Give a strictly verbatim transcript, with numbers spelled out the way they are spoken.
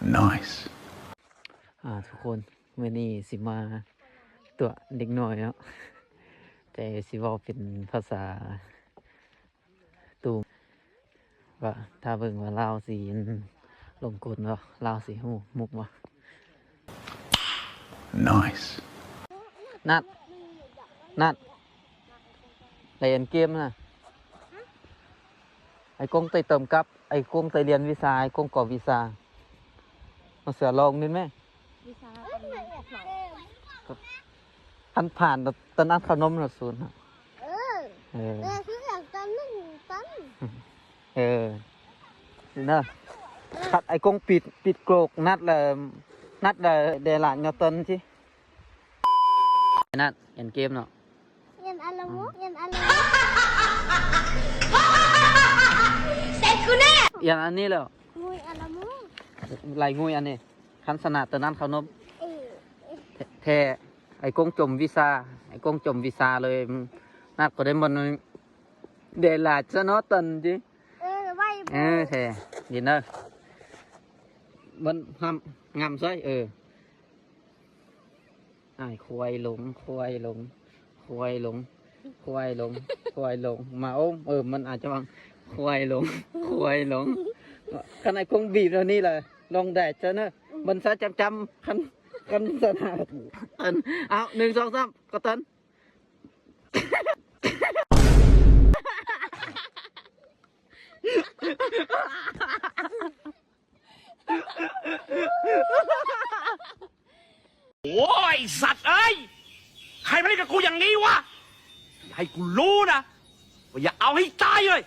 Nice. อ่า ทุกคน มื้อนี้สิมาตั๋วเด็กน้อยเนาะ แต่สิเว้าเป็นภาษาตูง ว่าถ้าเบิ่งว่าลาวสิลงกลบ่ ลาวสิฮู้มุกบ่ Nice. นัด นัด เล่นเกมนะ ไอ้กงไต่เติมกับ ไอ้กงไต่เรียนวิชา ไอ้กงกอบวิชา มาเสือลองนิดไหม วิชา คันผ่านตอนนั้นขนมเราศูนย์ฮะ เออ เออ เออ คืออย่างตอนนั้น ตอน เออ นี่นะ คัดไอ้กงปิด ปิดโกรก นัดเลย นัดเลย เดลานยอตันสิ นัด เล่นเกมเนาะ เล่นอะไรวะ เล่นอะไรวะ เสร็จกูแน่ อย่างอันนี้แล้ว งุยอะไรวะ ไหลงุยอันนี้ คันชนะตอนนั้นขนม เออ แท้ ไอ้กงจมวิชา ไอ้กงจมวิชาเลย นัดก็ได้มัน เดลาดซะเนาะตันจิ เออ ไหว เออ แท้ ดีเนอะ มันห้าม งามซ้อย เออ อ้าย ควายหลง ควายหลง ควายหลง ควายหลง ควายหลง มาโอ้ม เออ มันอาจจะวาง ควายหลง ควายหลง คันไอ้คงบีบแล้วนี่แหละ ลองแดดซะเนอะ มันซะจำๆ คัน คันสนาม อัน เอา หนึ่ง สอง สาม กดตัน โอ้ย สัตว์เอ้ย ใครมาเล่นกับกูอย่างนี้วะ อย่าให้กูรู้นะ ว่าอย่าเอาให้ตายเลย